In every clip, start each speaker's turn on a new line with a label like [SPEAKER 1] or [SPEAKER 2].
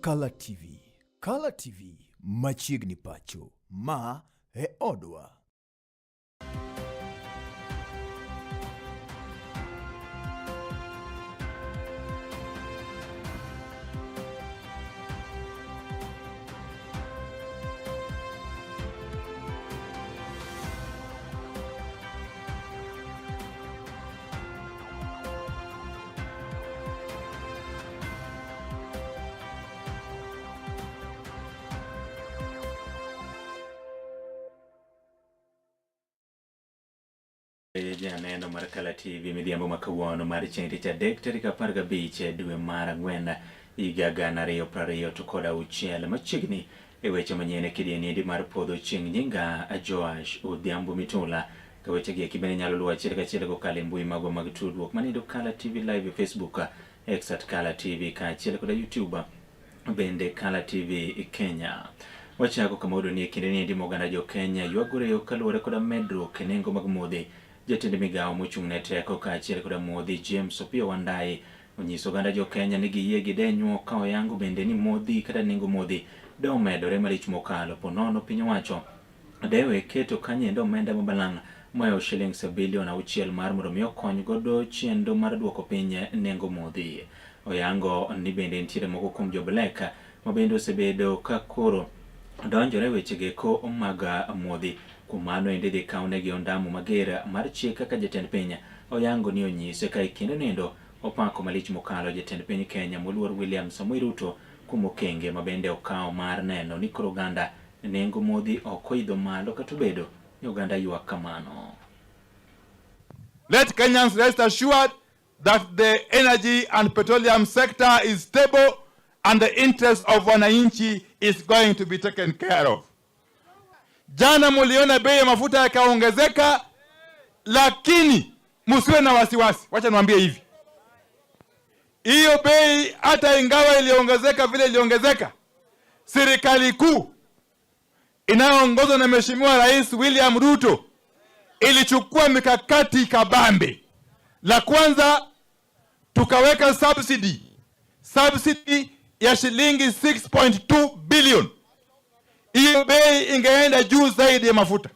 [SPEAKER 1] Kala TV. Kala TV machiegni pacho. Ma e odwa.
[SPEAKER 2] Janeno mar Kala TV midhiambo ma kawuono mar chieng' tich adek tarik 15 e dwe mar ang'wen higa 2026 machiegni e weche manyien e kidieny endi mar podho chieng' nyinga Joash Odhiambo Mitula. Ka weche gi eki bende nyalo luwo achiel kachiel kokalo e mbui magwa mag tudruok manindo Kala TV Live e Facebook, X at Kala TV kaachiel koda YouTube bende Kala TV Kenya. Wachako kama wayudo ni e kinde ni endi ma oganda jo Kenya ywagore yo kaluwore koda medruok e nengo mag modhi. Jatend migawo mochung' ne teko kaachiel koda modhi James Opiyo Wandayi onyiso oganda jo Kenya ni giyie gidenywo ka oyango bende ni modhi kata nengo modhi de omedore malich mokalo po nono piny owacho dewe keto kanyendo omenda mabalang' mohewo shillings bilion 6 mar mondo mi okony godo chenro mar duoko piny nengo modhi. Oyango ni bende nitiere moko kuom jo black ma bende osebedo ka koro donjore weche geko mag modhi. Kuom mano endi dhi kawnegi ondamo mager mar chik kaka jatend piny oyango ni onyise ka e kinde nindo opako malich mokalo jatend piny Kenya moluor William Samoei Ruto kuom okenge ma bende okawo mar neno ni koro oganda nengo modhi ok oidho malo kata obedo ni oganda ywak kamano.
[SPEAKER 3] Let Kenyans rest assured that the energy and petroleum sector is stable and the interest of wananchi is going to be taken care of. Jana muliona bei ya mafuta yakaongezeka, lakini musiwe na wasiwasi. Wacha niwaambie hivi, hiyo bei hata ingawa iliongezeka vile iliongezeka, serikali kuu inayoongozwa na Mheshimiwa Rais William Ruto ilichukua mikakati kabambe. La kwanza tukaweka subsidy ya shilingi 6.2 billion. Hiyo bei ingeenda juu zaidi ya mafuta,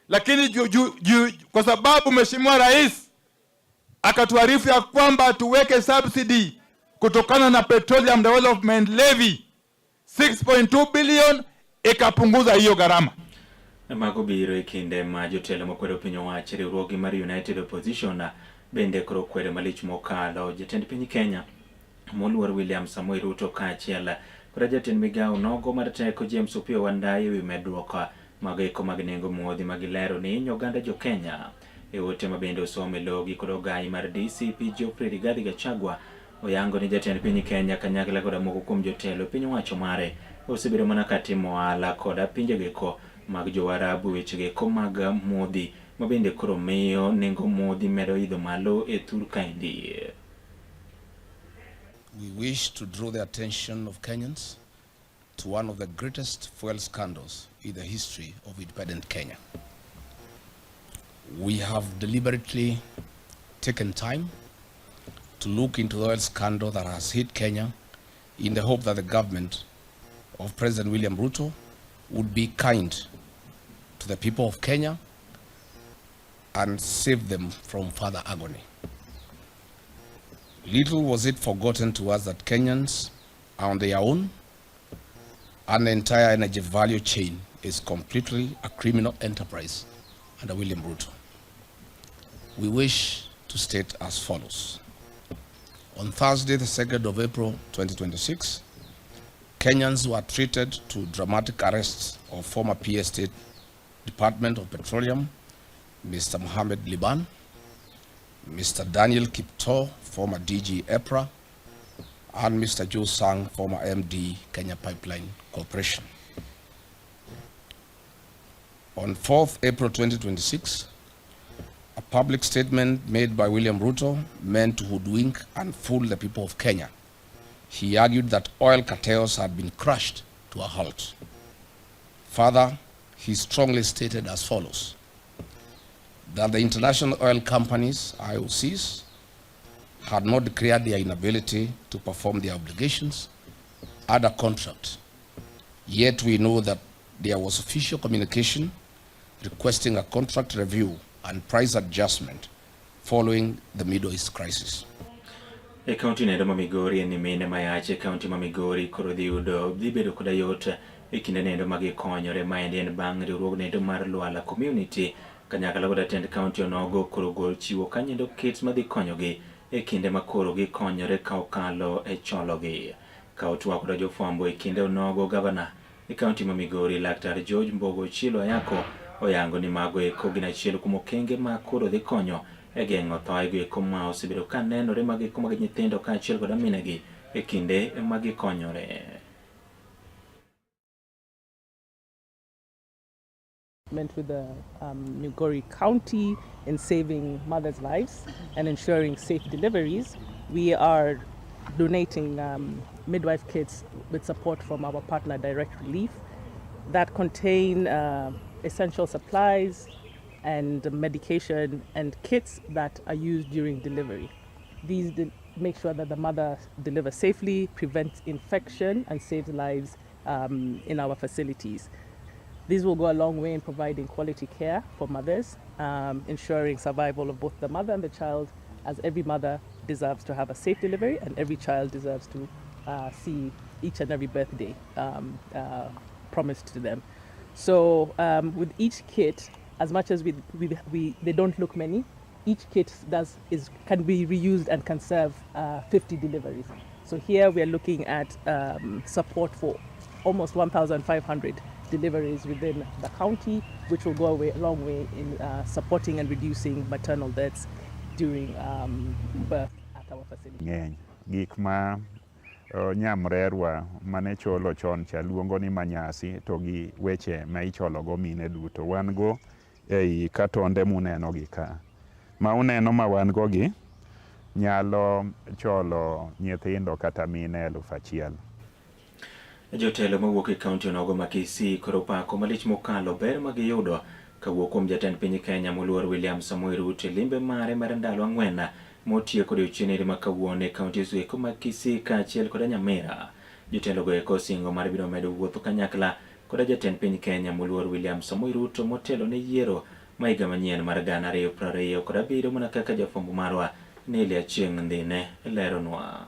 [SPEAKER 3] lakini ju, ju, ju, kwa sababu Mheshimiwa Rais akatuarifu ya kwamba tuweke subsidy kutokana na Petroleum Development Levy 6.2 billion ikapunguza hiyo gharama.
[SPEAKER 2] Mago biro e kinde ma jotelo makwedo piny owacho riwruogi mar United Opposition bende koro kwedo malich mokalo jatend piny Kenya moluor William Samoei Ruto kaachiel koda jatend migawo nogo mar teko James Opiyo Wandayi ewi medruok mag eko mag nengo modhi ma gilero ni hinyo oganda jo Kenya. E ote ma bende osom e logi kod ogayi mar DCP Geoffrey Rigathi Gachagua oyango ni jatend piny Kenya kanyakla koda moko kuom jotelo piny owacho mare osebedo mana ka timo ohala koda pinjegeko mag Jowarabu wechegeko mag modhi ma bende koro miyo nengo modhi medo idho malo e thur kaendi.
[SPEAKER 4] We wish to draw the attention of Kenyans to one of the greatest fuel scandals in the history of independent Kenya. We have deliberately taken time to look into the oil scandal that has hit Kenya in the hope that the government of President William Ruto would be kind to the people of Kenya and save them from further agony. Little was it forgotten to us that Kenyans are on their own and the entire energy value chain is completely a criminal enterprise under William Ruto. We wish to state as follows. On Thursday, the 2nd of April, 2026, Kenyans were treated to dramatic arrests of former PA State Department of Petroleum, Mr. Mohamed Liban, Mr. Daniel Kiptoo, former DG EPRA, and Mr. Joe Sang, former MD, Kenya Pipeline Corporation. On 4th April 2026, a public statement made by William Ruto meant to hoodwink and fool the people of Kenya. He argued that oil cartels had been crushed to a halt. Further, he strongly stated as follows, that the international oil companies, IOCs, had not declared their inability to perform their obligations add a contract. Yet we know that there was official communication requesting a contract review and price adjustment following the Middle East crisis.
[SPEAKER 2] E kaunti noendo ma Migori en ni mine mayach e kaunti ma Migori koro dhi yudo dhi bedo koda yot e kinde noendo ma gikonyore. Maendi en bang' riwruog noendo mar Lwala Community kanyakla koda tend kaunti onogo koro gol chiwo kanyendo kits madhi konyogi e kinde ma koro gikonyore ka okalo e chologi. Ka otwak koda jofwambo e kinde onogo, gavana e kaunti ma Migori Laktar George Mbogo Ochilo Ayako oyango ni mago eko gin achiel kuom okenge ma koro dhi konyo e geng'o thoe go eko ma osebedo ka nenore mag eko mag nyithindo kaachiel koda minegi e kinde ma gikonyore.
[SPEAKER 5] With the Migori County in saving mothers' lives and ensuring safe deliveries, we are donating midwife kits with support from our partner Direct Relief that contain essential supplies and medication and kits that are used during delivery. These make sure that the mother delivers safely, prevents infection, and saves lives in our facilities. These will go a long way in providing quality care for mothers, ensuring survival of both the mother and the child, as every mother deserves to have a safe delivery and every child deserves to see each and every birthday promised to them. So with each kit, as much as they don't look many, each kit can be reused and can serve 50 deliveries. So here we are looking at support for almost 1,500 deliveries within the county, which will go a long way in supporting and reducing maternal deaths during birth at our facility.
[SPEAKER 6] Ng'eny gik ma nyamrerwa mane cholo chon cha luongo ni manyasi to gi weche ma ichologo mine duto wan go ei katonde muneno gi ka ma uneno ma wan go gi nyalo cholo nyithindo kata mine 1000.
[SPEAKER 2] Jotelo mawuok e kaunti onogo ma Kisii koro pako malich mokalo ber ma giyudo kawuok kuom jatend piny Kenya moluor William Samoei Ruto e limbe mare mar ndalo 4 motieko odiechieng' ma kawuono e kaunti eko ma Kisii kaachiel koda Nyamira. Jotelo go eko osingo mar biro medo wuotho kanyakla koda jatend piny Kenya moluor William Samoei Ruto motelo ne yiero ma higa manyien mar 2027 mana kaka jafwambo marwa Nelia Achieng' Ndhine leronwa.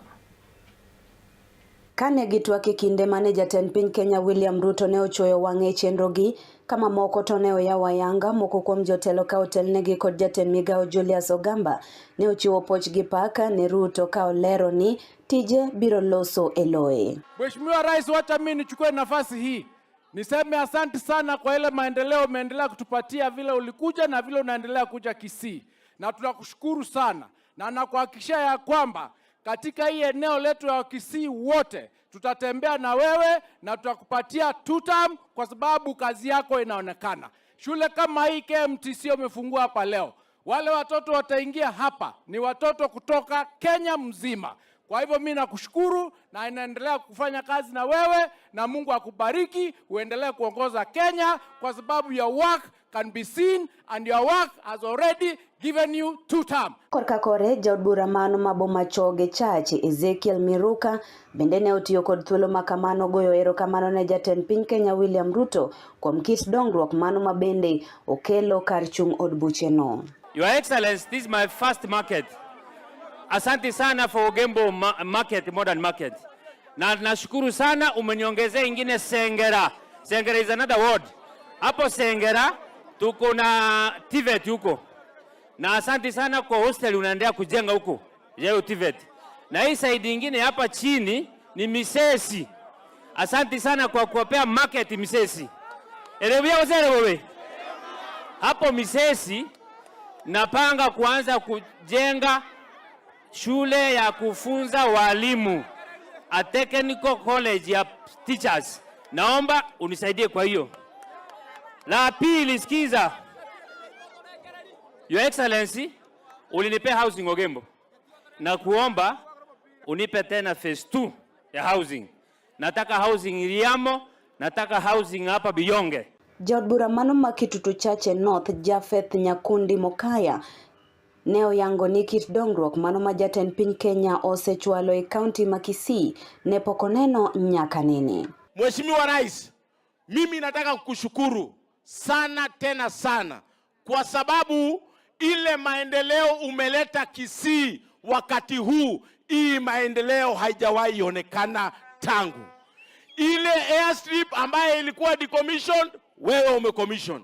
[SPEAKER 7] Kane gitwak e kinde mane jatend piny Kenya William Ruto ne ochuoyo wang'e e chenrogi, kama moko to ne oyawo ayanga, moko kuom jotelo ka otelnegi kod jatend migawo Julius Ogamba ne ochiwo puoch gi pak ne Ruto ka olero ni tije biro loso e loye.
[SPEAKER 8] Mheshimiwa Rais, wacha mimi nichukue nafasi hii niseme asante sana kwa ile maendeleo umeendelea kutupatia vile ulikuja na vile unaendelea kuja Kisii, na tunakushukuru sana na nakuhakikishia ya kwamba katika hii eneo letu ya Kisii wote tutatembea na wewe na tutakupatia tutam kwa sababu kazi yako inaonekana. Shule kama hii KMTC umefungua hapa leo, wale watoto wataingia hapa ni watoto kutoka Kenya mzima. Kwa hivyo mimi nakushukuru na inaendelea kufanya kazi na wewe, na Mungu akubariki, uendelee kuongoza Kenya kwa sababu your work can be seen and your work has already given you 2 term.
[SPEAKER 7] Korka kore jaod bura mano ma Bomachoge Church Ezekiel Miruka bende ne otiyo kod thuolo ma kamano goyo erokamano ne jatend piny Kenya William Ruto kuom kit dongruok mano ma bende okelo kar chung' od bucheno.
[SPEAKER 9] Your Excellency, this is my first market. Asante sana for Ogembo market, modern market. Na nashukuru sana umeniongezea ingine Sengera. Sengera is another word. Hapo Sengera tuko na TVET huko. Na asante sana kwa hostel unaendelea kujenga huko. Yeo TVET. Na hii side nyingine hapa chini ni Misesi. Asante sana kwa kuwapea market Misesi. Elewia wazee wewe. Hapo Misesi napanga kuanza kujenga shule ya kufunza walimu, a technical college ya teachers. Naomba unisaidie kwa hiyo. La pili, sikiza. Your Excellency, ulinipea housing Ogembo. Na kuomba unipe tena phase 2 ya housing. Nataka housing Riamo, nataka housing hapa Biyonge.
[SPEAKER 7] Jaod bura mano ma Kitutu Chache North Japheth Nyakundi Mokaya ne oyango ni kit dongruok mano ma jatend piny Kenya osechwalo e kaunti ma Kisii ne pok oneno nyaka nene.
[SPEAKER 10] Mheshimiwa Rais, mimi nataka kukushukuru sana tena sana kwa sababu ile maendeleo umeleta Kisii wakati huu, hii maendeleo haijawahi onekana tangu. Ile airstrip ambayo ilikuwa decommissioned, wewe umecommission.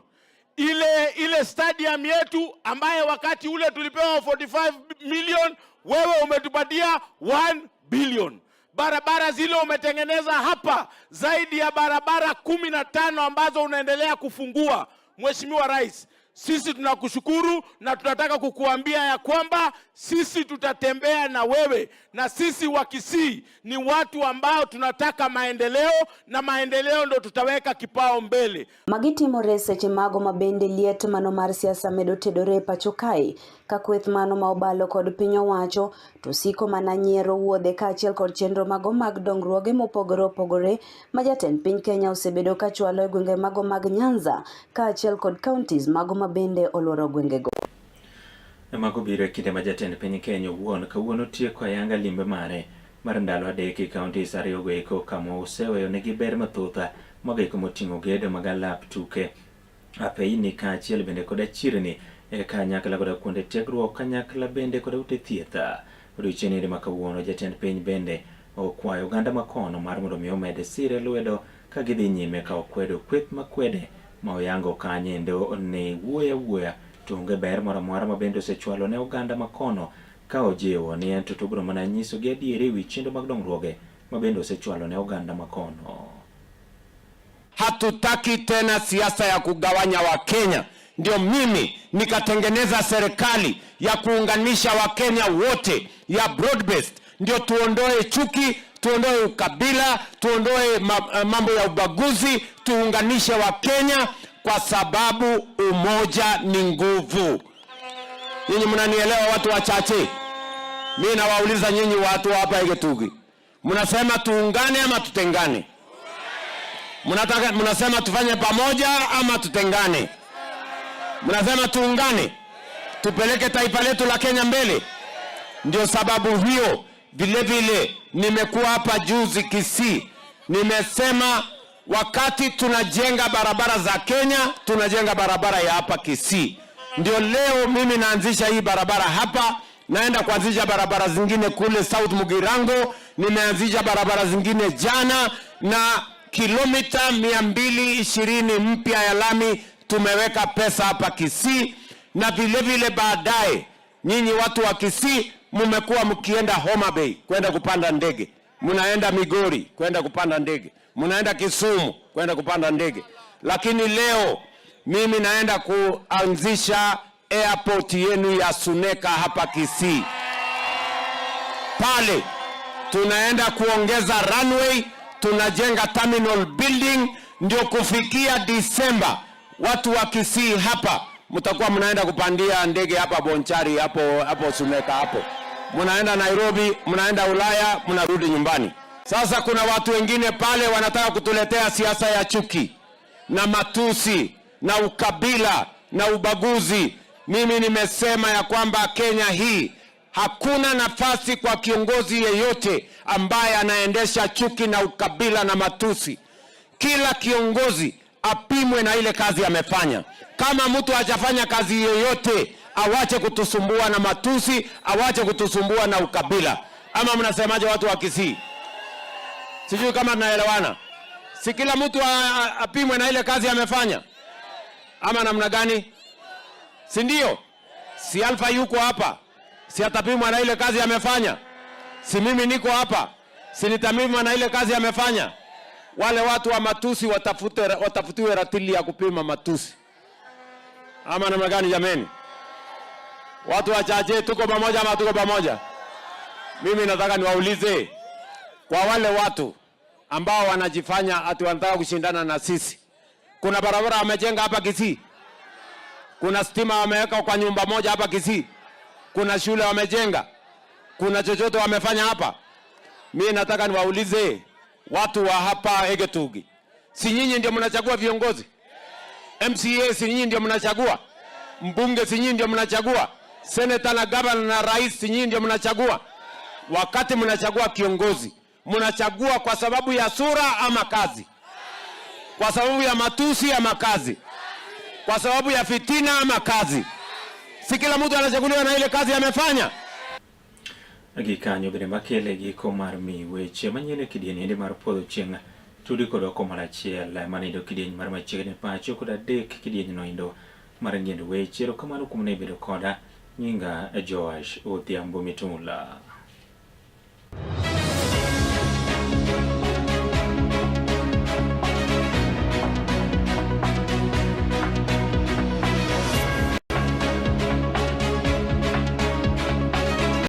[SPEAKER 10] Ile stadium yetu ambaye wakati ule tulipewa 45 million, wewe umetupatia 1 billion. Barabara zile umetengeneza hapa zaidi ya barabara 15 ambazo unaendelea kufungua. Mheshimiwa Rais, sisi tunakushukuru na tunataka kukuambia ya kwamba sisi tutatembea na wewe, na sisi wa Kisii ni watu ambao tunataka maendeleo, na maendeleo ndo tutaweka kipao mbele.
[SPEAKER 7] Magi timore seche mago ma bende liet mano mar siasa medo tedore e pacho kae ka kweth mano ma obalo kod piny owacho to siko mana nyiero wuodhe kaachiel kod chenro mago mag dongruoge mopogore opogore ma jatend piny Kenya osebedo ka chwalo e gwenge mago mag Nyanza kaachiel kod counties mago ma bende oluoro gwengego.
[SPEAKER 2] Mago biro e kinde ma jatend piny Kenya owuon kawuono tieko ayanga limbe mare mar ndalo 3 e counties 2 go eko kama oseweyo negi ber mathoth mago eko moting'o gedo mag alap tuke apeini kaachiel bende koda chirni e kanyakla koda kuonde tiegruok kanyakla bende koda ute thieth. Odiochieng' ma kawuono jatend piny bende okwayo oganda makono mar mondo mi omed sire lwedo ka gidhi nyime ka okwedo kweth makwede ma oyango kanyendo ni wuoyo awuoya to onge ber moro amora ma bende osechwalo ne oganda makono ka ojiwo ni en to obiro mana nyisogi adieri ewi chenro mag dongruoge ma bende osechwalo ne oganda makono.
[SPEAKER 11] Hatutaki tena siasa ya kugawanya Wakenya. Ndio mimi nikatengeneza serikali ya kuunganisha Wakenya wote ya broad based, ndio tuondoe chuki, tuondoe ukabila, tuondoe mambo ya ubaguzi, tuunganishe Wakenya kwa sababu umoja ni nguvu. Nyinyi mnanielewa watu wachache? Mimi nawauliza nyinyi watu hapa Egetugi, mnasema tuungane ama tutengane? Mnasema tufanye pamoja ama tutengane? Mnasema tuungane, tupeleke taifa letu la Kenya mbele. Ndio sababu hiyo vile vile nimekuwa hapa juzi Kisii, nimesema wakati tunajenga barabara za Kenya, tunajenga barabara ya hapa Kisii. Ndio leo mimi naanzisha hii barabara hapa, naenda kuanzisha barabara zingine kule South Mugirango, nimeanzisha barabara zingine jana, na kilomita 220 mpya ya lami tumeweka pesa hapa Kisii. Na vile vile baadaye, nyinyi watu wa Kisii mmekuwa mkienda Homa Bay kwenda kupanda ndege, mnaenda Migori kwenda kupanda ndege, mnaenda Kisumu kwenda kupanda ndege, lakini leo mimi naenda kuanzisha airport yenu ya Suneka hapa Kisii. Pale tunaenda kuongeza runway, tunajenga terminal building, ndio kufikia Disemba watu wa Kisii hapa mtakuwa mnaenda kupandia ndege hapa Bonchari, hapo Suneka hapo, mnaenda Nairobi, mnaenda Ulaya, mnarudi nyumbani. Sasa kuna watu wengine pale wanataka kutuletea siasa ya chuki na matusi na ukabila na ubaguzi. Mimi nimesema ya kwamba Kenya hii hakuna nafasi kwa kiongozi yeyote ambaye anaendesha chuki na ukabila na matusi. Kila kiongozi apimwe na ile kazi amefanya. Kama mtu hajafanya kazi yoyote, awache kutusumbua na matusi, awache kutusumbua na ukabila. Ama mnasemaje watu wa Kisii? Sijui kama tunaelewana. Si kila mtu apimwe na ile kazi amefanya, ama namna gani? Si ndio? Si Alfa yuko hapa, si atapimwa na ile kazi amefanya? Si mimi niko hapa, si nitapimwa na ile kazi amefanya? Wale watu wa matusi watafutiwe ratili ya kupima matusi, ama namna gani jameni? Watu wachache, tuko pamoja ama tuko pamoja? Mimi nataka niwaulize, kwa wale watu ambao wanajifanya ati wanataka kushindana na sisi, kuna barabara wamejenga hapa Kisii? Kuna stima wameweka kwa nyumba moja hapa Kisii? Kuna shule wamejenga? Kuna chochote wamefanya hapa? Mimi nataka niwaulize watu wa hapa Egetugi, si nyinyi ndio mnachagua viongozi? MCA si nyinyi ndio mnachagua? Mbunge si nyinyi ndio mnachagua? Seneta na gavana na rais, nyinyi ndio mnachagua. Wakati mnachagua kiongozi, mnachagua kwa sababu ya sura ama kazi? Kwa sababu ya matusi ama kazi? Kwa sababu ya fitina ama kazi? Si kila mtu anachaguliwa na ile kazi amefanya.
[SPEAKER 2] Gikanyo bende makele giko mar mi weche manyien e kidieny endi mar podho chieng' tudi kod oko mar achiel manindo kidieny mar machiegni pacho kod adek kidieny noindo mar ng'iendo weche. Erokamano kuom ne bedo koda. Nyinga Joash Odhiambo Mitula.